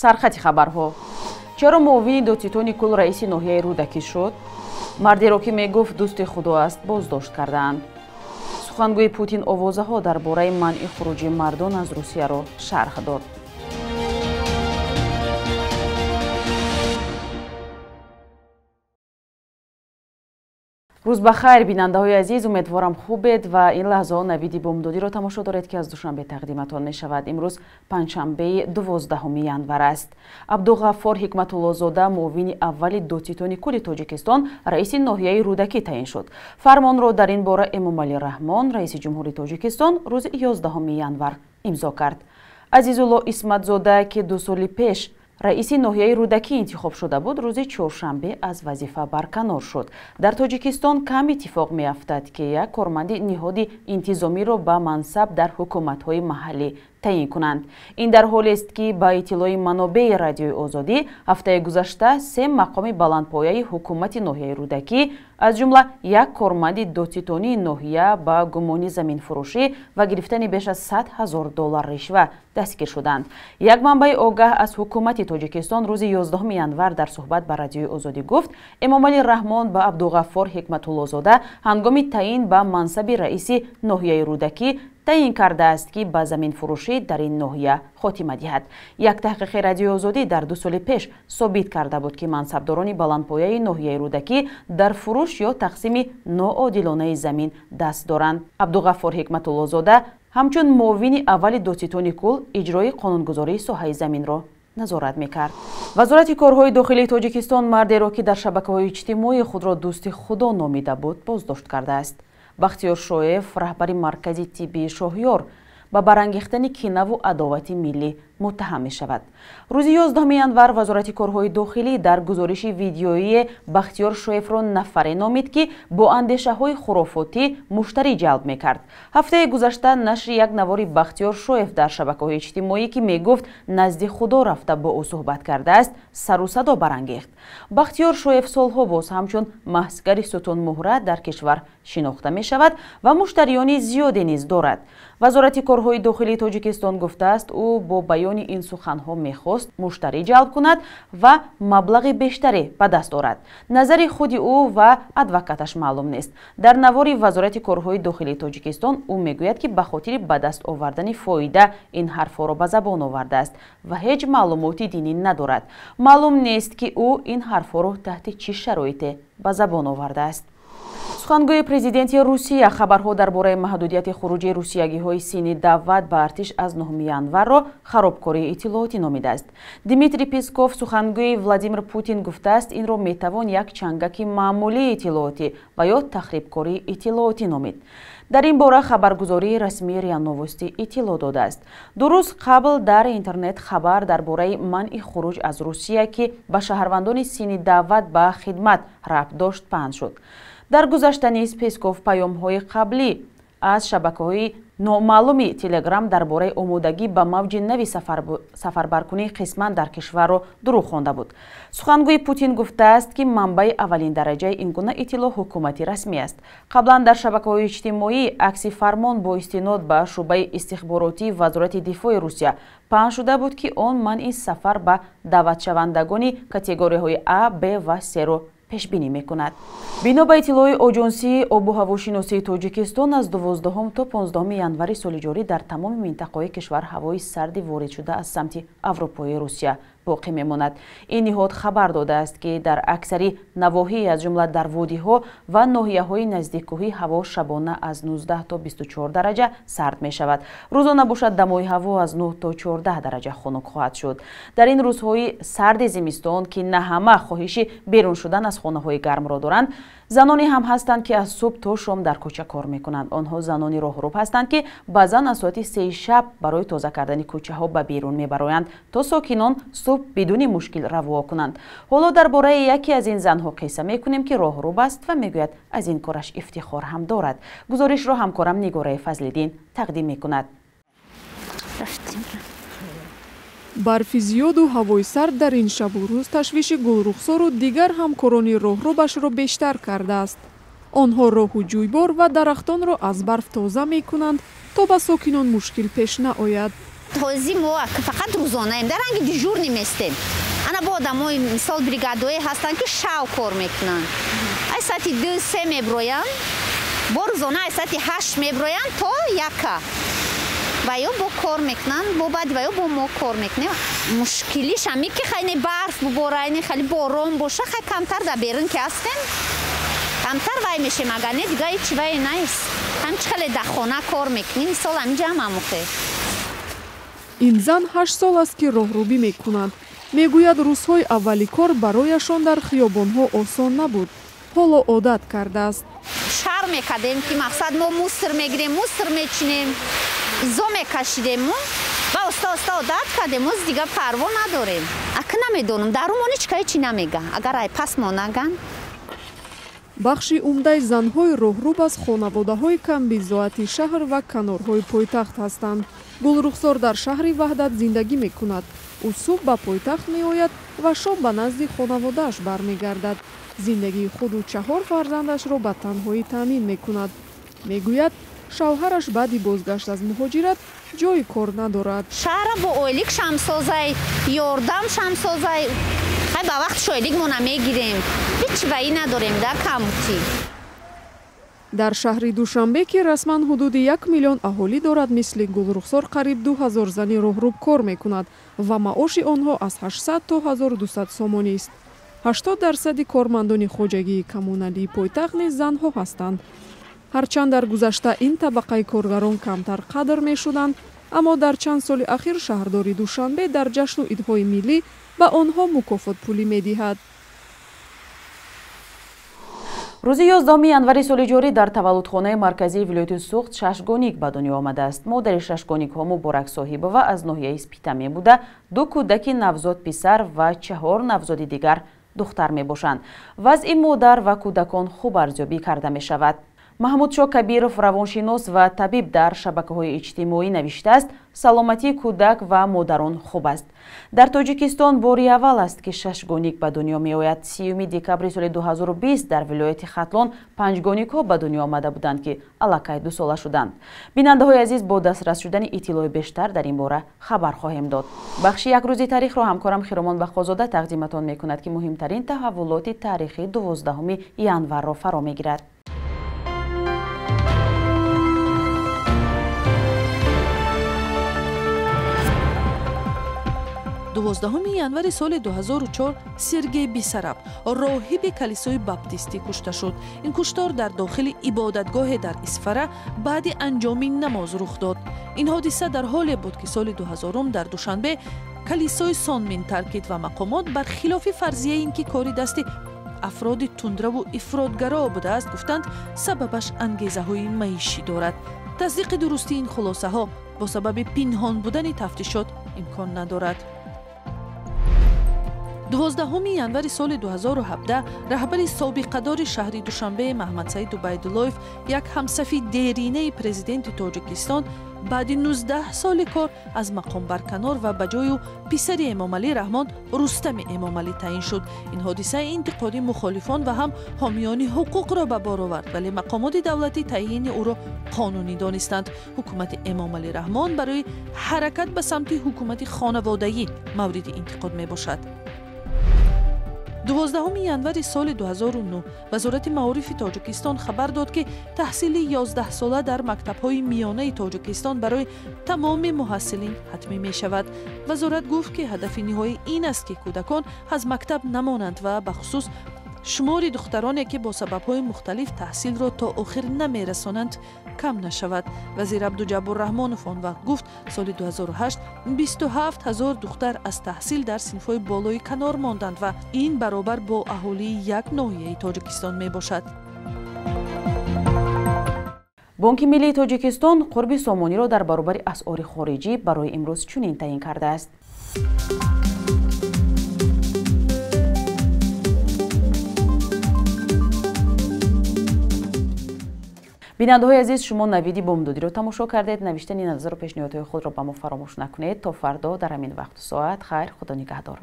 Сархати хабарҳо. Чаро муовини додситони кул раиси ноҳияи Рӯдакӣ шуд? Мардеро, ки мегуфт дӯсти Худо аст, боздошт кардаанд. Сухангӯи Путин овозаҳо дар бораи манъи хуруҷи мардон аз Русияро шарҳ дод. Рӯз ба хайр, бинандаҳои азиз, умедворам хубед ва ин лаҳзаҳо навиди бомдодиро тамошо доред, ки аз Душанбе тақдиматон мешавад. Имрӯз панҷшанбеи 12 январ аст. Абдуғаффор Ҳикматуллозода, муовини аввали додситони кулли Тоҷикистон, раиси ноҳияи Рӯдакӣ таъин шуд. Фармонро дар ин бора Эмомалӣ Раҳмон, раиси ҷумҳури Тоҷикистон, рӯзи 11 январ имзо кард. Азизулло Исматзода, ки 2 соли пеш раиси ноҳияи Рӯдакӣ интихоб шуда буд, рӯзи чоршанбе аз вазифа барканор шуд. Дар Тоҷикистон кам иттифоқ меафтад, ки як корманди ниҳоди интизомиро ба мансаб дар ҳукуматҳои маҳаллӣ таъин кунанд. Ин дар ҳолест, ки ба иттилои манобеи Радиои Озодӣ ҳафтаи гузашта 3 мақоми баландпояи ҳукумати ноҳияи Рӯдакӣ, аз ҷумла як корманди додситонии ноҳия, ба гумони заминфурӯшӣ ва гирифтани беш аз 100 000 доллар ришва дастгир шуданд. Як манбаи огаҳ аз ҳукумати Тоҷикистон рӯзи 11 январ дар суҳбат ба Радиои Озодӣ гуфт, Эмомалӣ Раҳмон ба Абдуғаффор Ҳикматуллозода ҳангоми таъин ба мансаби раиси ноҳияи Рӯдакӣ таъин кардааст, ки ба заминфурӯшӣ дар ин ноҳия хотима диҳад. Як таҳқиқи Радиои Озодӣ дар 2 соли пеш собит карда буд, ки мансабдорони баландпояи ноҳияи Рӯдакӣ дар фурӯш ё тақсими ноодилонаи замин даст доранд. Абдуғаффор Ҳикматуллозода ҳамчун муовини аввали додситони кул иҷрои қонунгузории соҳаи заминро назорат мекард. Вазорати корҳои дохилии Тоҷикистон мардеро, ки дар шабакаҳои иҷтимоӣ худро дӯсти Худо номида буд, боздошт кардааст. Бахтиёр Шоев, раҳбари маркази тиббии Шоҳёр, ба барангехтани кинаву адовати миллӣ муттаҳам мешавад. Рӯзи 11 январ Вазорати корҳои дохилӣ дар гузориши видеоие Бахтиёр Шоевро нафаре номид, ки бо андешаҳои хурофотӣ муштарӣ ҷалб мекард. Ҳафтаи гузашта нашри як навори Бахтиёр Шоев дар шабакаҳои иҷтимоӣ, ки мегуфт назди Худо рафта бо ӯ суҳбат кардааст, сару садо барангехт. Бахтиёр Шоев солҳо боз ҳамчун маҳзгари сутунмуҳра дар кишвар шинохта мешавад ва муштариёни зиёде низ дорад. Вазорати корҳои дохилии Тоҷикистон гуфтааст, ӯ бо баёни ин суханҳо мехост муштарӣ ҷалб кунад ва маблағи бештаре ба даст орад. Назари худи ӯ ва адвокаташ маълум нест. Дар навори Вазорати корҳои дохилии Тоҷикистон ӯ мегӯяд, ки ба хотири ба даст овардани фоида ин ҳарфҳоро ба забон овардааст ва ҳеҷ маълумоти динӣ надорад. Маълум нест, ки ӯ ин ҳарфҳоро таҳти чӣ шароите ба забон овардааст. Сухангӯи президенти Русия хабарҳо дар бораи маҳдудияти хуруҷи русиягиҳои синни даъват ба артиш аз 9 январро харобкории иттилоотӣ номидааст. Дмитрий Песков, сухангӯи Владимир Путин, гуфтааст, инро метавон як чангаки маъмулии иттилоотӣ ва ё тахрибкории иттилоотӣ номид. Дар ин бора хабаргузории расмии РИА Новости иттилоъ додааст. 2 рӯз қабл дар интернет хабар дар бораи манъи хуруҷ аз Русия, ки ба шаҳрвандони синни даъват ба хидмат рабт дошт, паҳн шуд. Дар гузашта низ Песков паёмҳои қаблӣ аз шабакаҳои номаълуми Телеграм дар бораи омодагӣ ба мавҷи нави сафарбаркунии қисман дар кишварро дурӯғ хонда буд. Сухангӯи Путин гуфтааст, ки манбаи аввалин дараҷаи ин гуна иттилоъ ҳукумати расмӣ аст. Қаблан дар шабакаҳои иҷтимоӣ акси фармон бо истинод ба шӯъбаи истихборотии Вазорати дифои Русия паҳн шуда буд, ки он манъи сафар ба даъватшавандагони категорияҳои А, Б ва С-ро пешбинӣ мекунад. Бино ба иттилои Оҷонсии обу ҳавошиносии Тоҷикистон, аз 12 то 15 январи соли ҷорӣ дар тамоми минтақаҳои кишвар ҳавои сарди воридшуда аз самти Аврупои Русия боқӣ мемонад. Ин ниҳод хабар додааст, ки дар аксари навоҳӣ, аз ҷумла дар водиҳо ва ноҳияҳои наздиккӯҳӣ, ҳаво шабона аз 19 то 24 дараҷа сард мешавад. Рӯзона бошад, дамои ҳаво аз 9 то 14 дараҷа хунук хоҳад шуд. Дар ин рӯзҳои сарди зимистон, ки на ҳама хоҳиши берун шудан аз хонаҳои гармро доранд, заноне ҳам ҳастанд, ки аз субҳ то шом дар кӯча кор мекунанд. Онҳо занони роҳруб ҳастанд, ки баъзан аз соати 3 шаб барои тоза кардани кӯчаҳо ба берун мебароянд, то сокинон субҳ бидуни мушкил раво кунанд. Ҳоло дар бораи яке аз ин занҳо қисса мекунем, ки роҳруб аст ва мегӯяд, аз ин кораш ифтихор ҳам дорад. Гузоришро ҳамкорам Нигораи Фазлиддин тақдим мекунад. Барфи зиёду ҳавои сард дар ин шабу рӯз ташвиши Гулрухсору дигар ҳамкорони роҳрубашро бештар кардааст. Онҳо роҳу ҷӯйбор ва дарахтонро аз барф тоза мекунанд, то ба сокинон мушкил пеш наояд. Ҳози мо фақат рӯзонаем, дар ранги дежурный местем. Ана бо одамои мисол бригадое ҳастанд, ки шав кор мекунанд. Ай соати 2-3 меброянд, бо рӯзона ай соати 8 меброянд то 1. Ва ё бо кор мекунанд, бо баъди ва ё бо мо кор мекунем. Мушкилиш ҳами ки хайне барф бубора, айне хеле борон боша, хай камтар дар берун ки ҳастем, камтар вай мешем, агар не дига ҳеҷ вай нест. Ҳамчи хеле дар хона кор мекунем, мисол ҳаминҷа ҳам ҳамохе. Ин зан 8 сол аст, ки роҳрубӣ мекунад. Мегӯяд, рӯзҳои аввали кор барояшон дар хиёбонҳо осон набуд. Ҳоло одат кардааст. Шар мекардем, ки мақсад мо мусор мегирем, мусор мечинем, изо мекашидем ва оста оста одат кардем. Оз дига парво надорем. Ака намедонам, дар румон ҳеҷ кае чӣ намега, агар ай пас мо наган. Бахши умдаи занҳои роҳруб аз хонаводаҳои камбизоати шаҳр ва канорҳои пойтахт ҳастанд. Гулрухсор дар шаҳри Ваҳдат зиндагӣ мекунад. Ӯ субҳ ба пойтахт меояд ва шом ба назди хонаводааш бармегардад. Зиндагии худу 4 фарзандашро ба танҳоӣ таъмин мекунад. Мегӯяд, шавҳараш баъди бозгашт аз муҳоҷират ҷойи кор надорад. Шаҳра бо ойлик шамсозай, ёрдам шамсозай. Хай ба вақт шойлик мо намегирем. Ҳеҷ ваӣ надорем да камутӣ. Дар шаҳри Душанбе, ки расман ҳудуди 1 миллион аҳолӣ дорад, мисли Гулрухсор қариб 2000 зани роҳруб кор мекунад ва маоши онҳо аз 800 то 1200 сомонӣ аст. 80% кормандони хоҷагии коммуналии пойтахт низ занҳо ҳастанд. Ҳарчанд дар гузашта ин табақаи коргарон камтар қадр мешуданд, аммо дар чанд соли ахир шаҳрдори Душанбе дар ҷашну идҳои миллӣ ба онҳо мукофотпулӣ медиҳад. Рӯзи 11 январи соли ҷорӣ дар таваллудхонаи марказии вилояти Суғд шашгоник ба дунё омадааст. Модари шашгоникҳо Муборак Соҳибова аз ноҳияи Спитаме буда, 2 кӯдаки навзод писар ва 4 навзоди дигар духтар мебошанд. Вазъи модар ва кӯдакон хуб арзёбӣ карда мешавад. Маҳмудшоҳ Кабиров, равоншинос ва табиб, дар шабакаҳои иҷтимоӣ навиштааст: саломатии кӯдак ва модарон хуб аст. Дар Тоҷикистон бори аввал аст, ки шашгоник ба дунё меояд. 30 декабри соли 2020 дар вилояти Хатлон 5 гоникҳо ба дунё омада буданд, ки аллакай 2 сола шуданд. Бинандаҳои азиз, бо дастрас шудани иттилои бештар дар ин бора хабар хоҳем дод. Бахши як рӯзи таърихро ҳамкорам Хиромон Бақозода тақдиматон мекунад, ки муҳимтарин таҳаввулоти таърихи 12 январро фаро мегирад. 12 январи соли 2004 Сергей Бисараб, роҳиби калисои баптистӣ, кушта шуд. Ин куштор дар дохили ибодатгоҳе дар Исфара баъди анҷоми намоз рух дод. Ин ҳодиса дар ҳоле буд, ки соли 2000 дар Душанбе калисои Сонмин таркид ва мақомот бар хилофи фарзияи ин ки кори дасти афроди тундраву ифротгаро будааст, гуфтанд, сабабаш ангезаҳои маишӣ дорад. Тасдиқи дурустии ин хулосаҳо бо сабаби пинҳон будани тафтишот имкон надорад. 12 январи соли 2017 раҳбари собиқадори шаҳри Душанбе Маҳмадсаид Убайдуллоев, як ҳамсафи деринаи президенти Тоҷикистон, баъди 19 соли кор аз мақом барканор ва ба ҷои ӯ писари Эмомалӣ Раҳмон Рустами Эмомалӣ таъин шуд. Ин ҳодиса интиқоди мухолифон ва ҳам ҳомиёни ҳуқуқро ба бор овард, вале мақомоти давлатӣ таъйини ӯро қонунӣ донистанд. Ҳукумати Эмомалӣ Раҳмон барои ҳаракат ба самти ҳукумати хонаводагӣ мавриди интиқод мебошад. 12 январи соли 2009 Вазорати маорифи Тоҷикистон хабар дод, ки таҳсили 11сола дар мактабҳои миёнаи Тоҷикистон барои тамоми муҳассилин ҳатмӣ мешавад. Вазорат гуфт, ки ҳадафи ниҳоӣ ин аст, ки кӯдакон аз мактаб намонанд ва бахусус шумори духтароне, ки бо сабабҳои мухталиф таҳсилро то охир намерасонанд, кам нашавад. Вазир Абдуҷаббор Раҳмонов он вақт гуфт, соли 2008 27 ҳазор духтар аз таҳсил дар синфҳои болои канор монданд ва ин баробар бо аҳолии як ноҳияи Тоҷикистон мебошад. Бонки миллии Тоҷикистон қурби сомониро дар баробари асъори хориҷӣ барои имрӯз чунин таъин кардааст. Бинандаҳои азиз, шумо навиди бомдодиро тамошо кардед. Навиштани назару пешниҳодҳои худро ба мо фаромӯш накунед. То фардо дар ҳамин вақту соат хайр, Худо нигаҳдор.